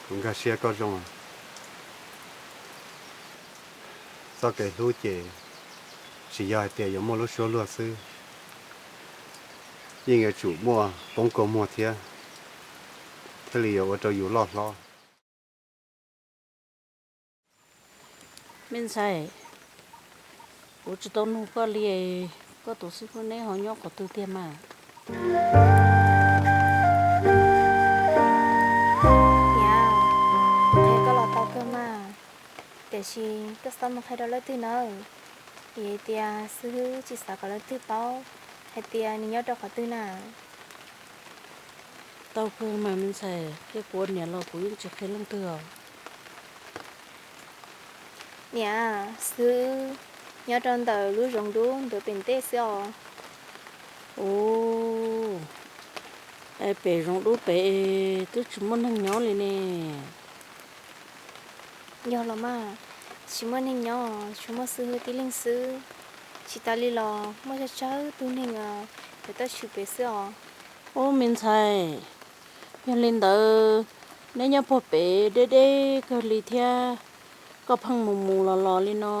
Kuv nkag siab koj zoo. Txoj kev hlub ces tsis yog hais tias yuav muaj lub suab luag xwb, yeej yuav tsum muaj poob kua muag thiab, thiaj li yuav ua rau yus loj hlob. Me ntxhais, kuv tsis tau nug koj li, koj tus xib hwb neb ho nyob qhov twg tiag mas? Niam, qhia koj los tau kawg mas, tiam sis koj txhob mus qhia rau leej twg nawb, vim hais tias xib hwb tsis xav kom leej twg paub hais tias nws nyob rau qhov twg na. Tau kawg mas me ntxhais, thiab kuv ua niam los kuv yeej tsis qhia leej twg os. Niam, xib hwb nyob rau ntawm lub zoov dub ntawd pem ntej xwb os. Ub, es pem zoov dub pem twb tsis muaj neeg nyob li ne. Yog los mas, tsis muaj neeg nyob, tsuas muaj xib hwb tib leeg xwb. Tsis tas li los muaj tsawg tsawg tug neeg yuav tuaj tshwm pem xwb os. Ub me ntxhais, yog li ntawd neb nyob puag pem deb deb kawg li thiab, koj pheej mus mus los los li no,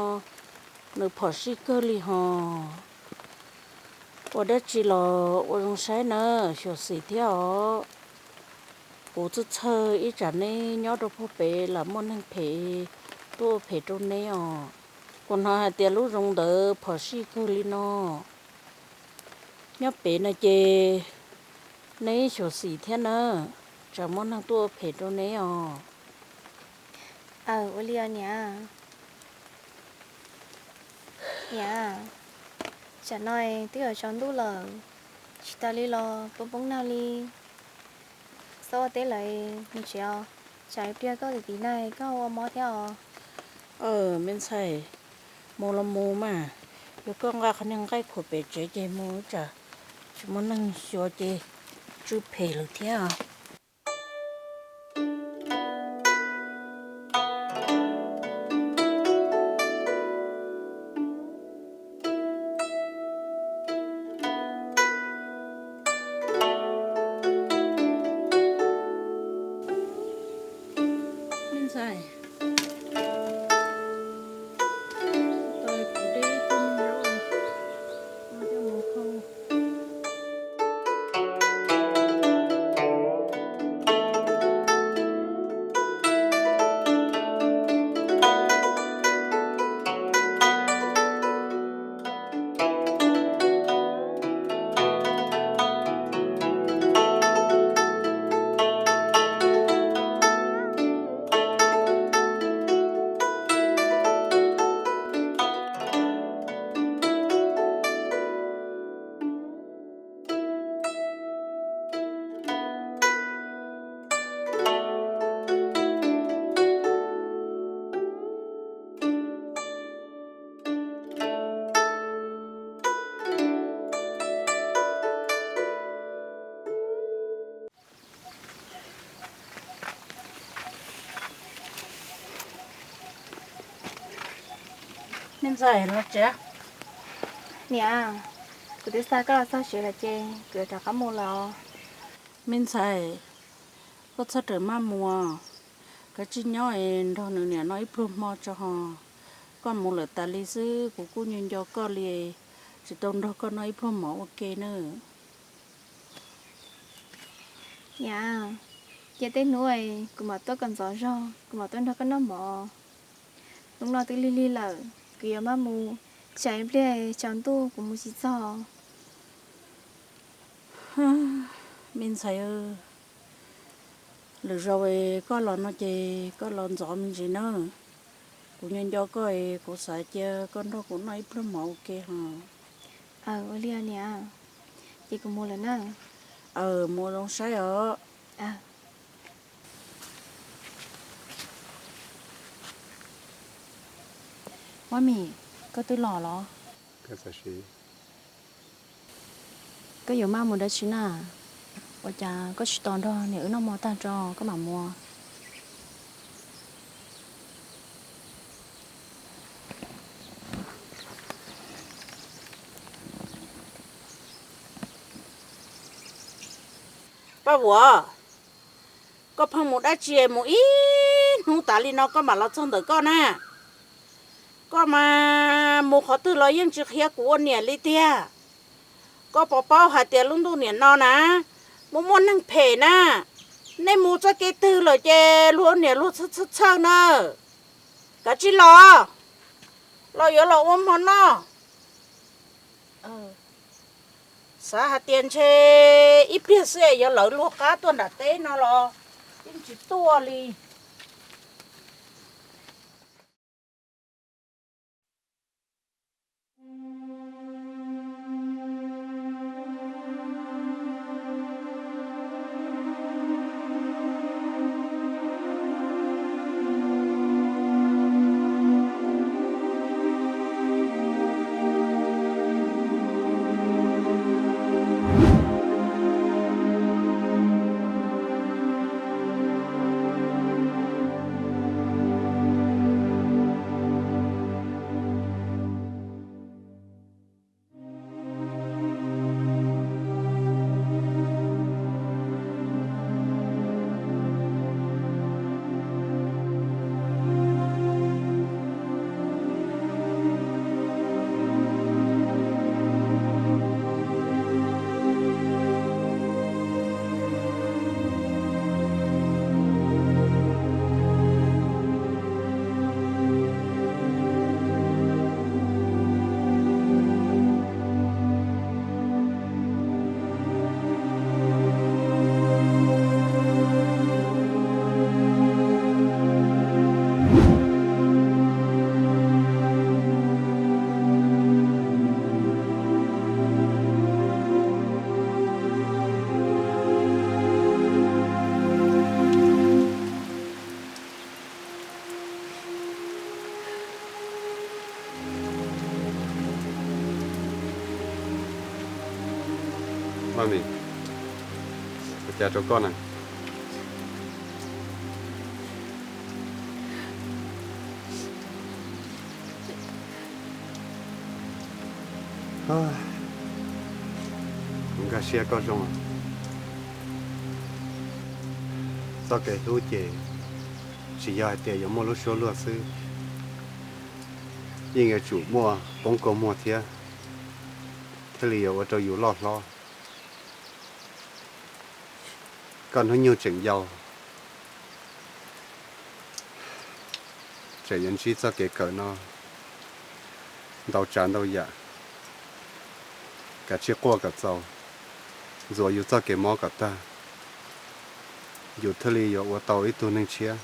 nws phom sij kawg li hos. Ua dab tsi los ua zoo saib nawb, xyuam xim thiab os. Kuv txhawj txhawj ib tsam neb nyob rau puag pem lam muaj neeg phem tuaj ua phem rau neb os. Kuv hnov hais tias lub zoov ntawd phom sij kawg li no. Nyob pem no ces neb xyuam xim thiab nawb, tsam muaj neeg tuaj ua phem rau neb os. Aw, ua li os niam. Niam, tsam no twb yuav tsaus ntuj lawm, tsis tas li los poob poob nag li. Txhob ua teb lawm, mus tsev os. Tsam ib pliag koj tim tim nag koj ua mob thiab os. Aw me ntxhais, mus los mus mas, yog koj nqa qhov niag nqaij khuam pem tsev ces mus, tsam tsis muaj neeg xyuas ces tsw phem lawm thiab. Me ntxhais, los tsev. Niam, kuv twb xa koj los txog tsev lawm ces kuv yuav rov qab mus lawm os. Me ntxhais, koj txhob rawm maj mus, kav tsij nyob es nrog nws niam noj ib pluag hmo tso ho. Koj mus lawm tas li xwb kuv kuj nco nco koj li, tsis tau nrog koj noj ib pluag mov ua ke nawb. Niam, cia tej hnub kuv mam tuaj kom ntxov zog kuv mam tuaj nrog koj noj mov. Hnub no twb lig lig lawm, kuv yuav maj mus, tsam ib pliag tsaus ntuj kuv mus tsis txog. Me ntxhais, lwm zaus koj los no ces koj los ntxov me ntsis nawb. Kuv nco nco koj es kuv xav cia koj nrog kuv noj ib pluag mov ua ke ho. Aw, ua li niam, ces kuv mus lawm na. Aw, mus zoo saib os. Mab Mim, koj twb los los? Koj yuav maj mus dab tsi na? Ua cas koj tsis tos nrog niam wb noj mov tag tso koj mam mus? Paj Vuam, Koj pheej mus dab tsi mus ib hnub tas li no koj mam los txog ntawm koj na? Koj mas mus qhov twg los yeej tsis qhia kuv ua niam li tiag. Koj puas paub hais tias lub ntuj niam no na, muaj muaj neeg phem na. Nej mus txoj kev twg lawm ces luag ua niam luag txhawj txhawj txhawj na. Kav tsij los, los yuav los ua hmo noj. Xav hais tias ntshe ib pliag xwb es yuav lawv luag qab tuaj nram teb no los yeej tsis tuaj li. Mami, ua cas rau koj na? Kuv nkag siab koj zoo. Txoj kev hlub ces tsis yog hais tias yuav muaj lub suab luag xwb, yeej yuav tsum muaj poob kua muag thiab, thiaj li yuav ua rau yus loj hlob. Koj hnub nyoog tseem yau, tseem yuav ntsib txoj kev kawm no ntau tsav ntau yam. Kav tsij quaj kom txaus, ntxuav yus txoj kev mob kom tag, yus thiaj li yuav ua tau ib tug neeg tshiab.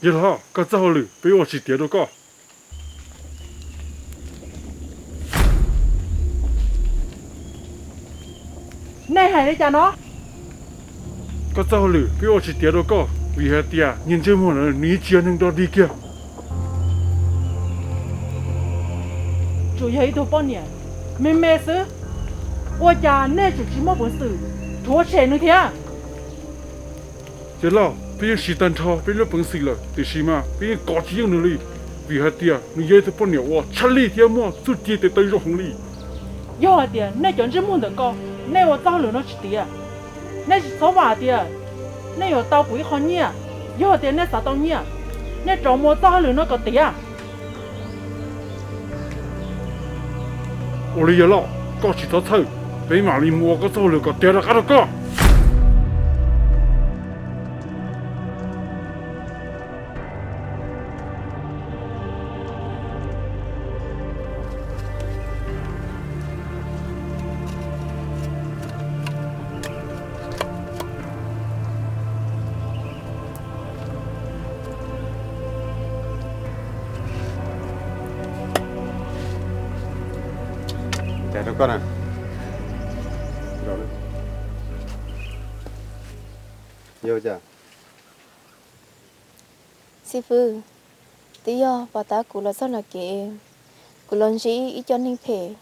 Yawg laus, koj txoj hauj lwm peb ua tsis tiav rau koj. Nej hais li cas no? Koj txoj hauj lwm peb ua tsis tiav rau koj, vim hais tias niag ntsej muag ntawd nws tsis yog neeg dog dig kiag. Tsuas yog ib tug poj niam me me xwb, ua cas nej tseem tsis muaj peev xwm rhuav tshem nws thiab? Yawg laus, peb yeej siv tag nrho peb lub peev xwm lawm, tiam sis mas peb yeej kov tsis yeej nws li, vim hais tias nws yog ib tug poj niam uas tshaj lij thiab muaj txuj ci tes taw zoo heev li. Yog hais tias nej cov ntsej muag ntawm ko, nej ua txoj hauj lwm no tsis tiav, nej tsis txhob vam hais tias nej yuav tau kuv ib qho nyiaj. Yog hais tias nej xav tau nyiaj, nej rov mus ua txoj hauj lwm no kom tiav. Ua li yawg laus, koj tsis txhob txhawj, peb mam li mus ua koj txoj hauj lwm kom tiav rov qab rau koj. Cas rau koj na. Yog cas? Xib fwb, twb yog pom tab kuv los txog no kev, kuv los ntsib ib co neeg phem,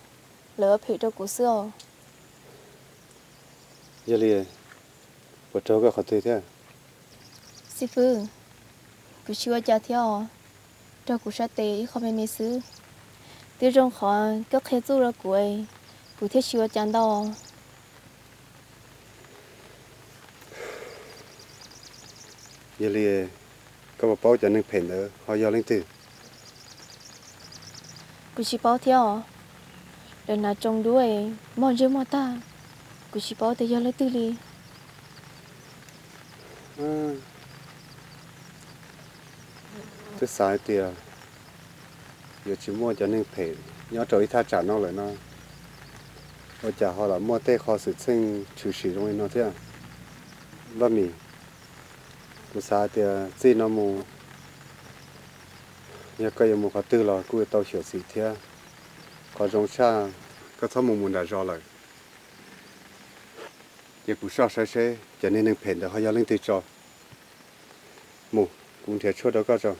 lawv ua phem rau kuv xwb os. Yog li, puas raug koj qhov twg thiab? Xib fwb, kuv tsis ua cas thiab os, raug kuv sab tes ib qho me me xwb. Twb zoo qhov koj qhia txuj rau kuv, kuv thiaj tsis ua cas ntau. Yog li, koj puas paub cov neeg phem ntawd ho yog leej twg? Kuv tsis paub thiab os. Lawv hnav tsoos dub, mos ntsej muag tag, kuv tsis paub tias yog leej twg li. Twb xav hais tias yuav tsis muaj cov neeg phem nyob rau ib thaj tsam no lawm no, ua cas ho lam muaj tej qho xwm txheej tshwm sim zoo li no thiab. Npaj Mis, kuv xav hais tias txij no mus, yog koj yuav mus qhov twg los kuj yuav tau xyuam xim thiab. Qhov zoo tshaj, koj txhob mus mus nram zos lawm. Cia kuv soj saib seb cov niag neeg phem ntawd ho yog leej twg tso. Mus, kuv nrhiav tshuaj rau koj tso.